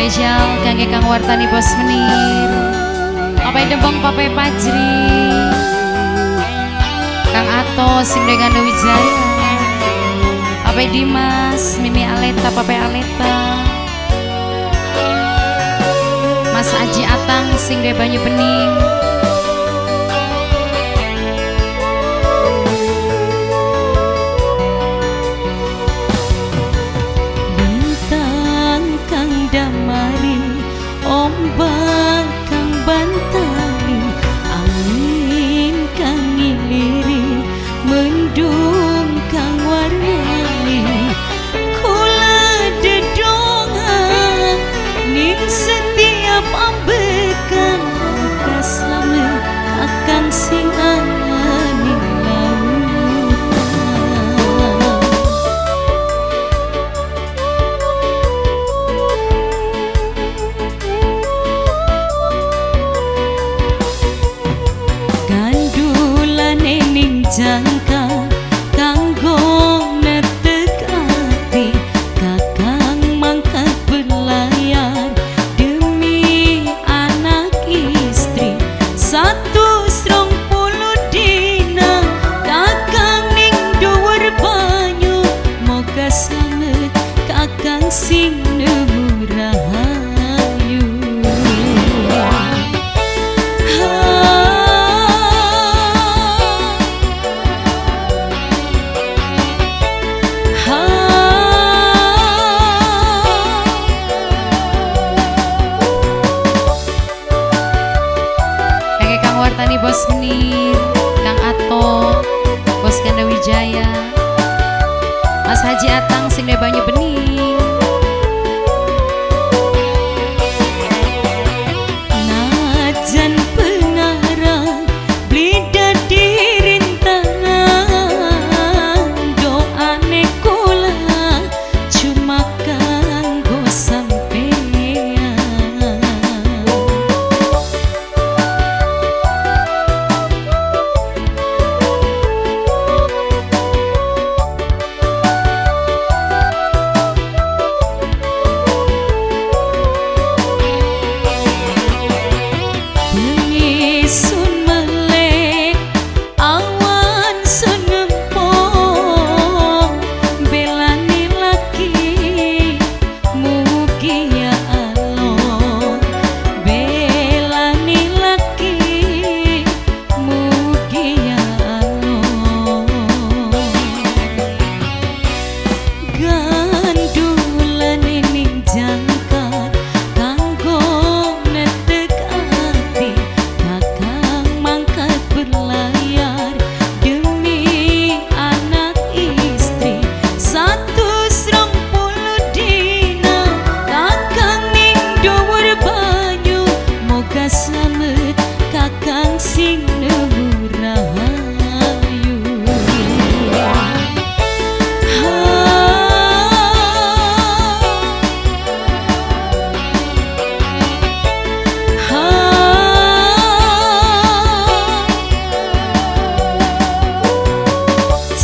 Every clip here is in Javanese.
Spesial kangge Kang Wartani Bos Menir, Papai Dembong, Papai Pajri, Kang Ato sing Ganda Wijaya, Papai Dimas, Mimi Aleta, Papai Aleta, Mas Aji Atang sing Banyu Bening. Bintang kang damari, ombak kang bantali, angin kang ngiliri, mendung kang warnai. Kula dedonga ning setiap ambekan, moga slamet kakang sing ana ning lautan. Gandulane ning jangka kanggo netek ati, kakang mangkat berlayar demi anak istri. 120 dina kakang ning dhuwur banyu, moga slamet kakang sing nemu rahayu. Kangge Kang Wartani Bos Menir, Kang Ato, Bos Ganda Wijaya, Mas Haji Atang sing Banyu Bening. Najan pengarang beli dadi rintangan, doane kula cuma kanggo sampean. Bengi sun melek, awan sun ngempong, belani laki mugi ya Allah, belani laki mugi ya Allah. Gandulane ning jangkar kanggo netek ati, kakang mangkat berlayar demi anak istri. 120 dina kakang ning dhuwur banyu, moga slamet kakang sing nemu rahayu.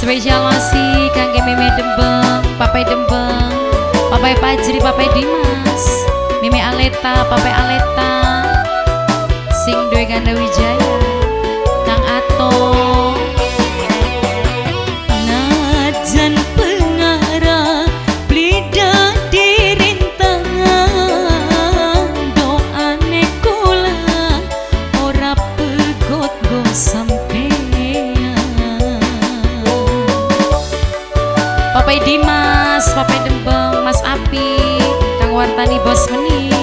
Spesial masih kangge Meme Dembeng, Papai Dembeng, Papai Pajri, Papai Dimas, Meme Aleta, Papai Aleta, sing duwe Ganda Wijaya, Kang Ato. Najan pengarang beli dadi rintangan, doane kula ora pegot go sampean. Papai Dimas, Papai Dembeng, Mas Api, Kang Wartani Bos Menir.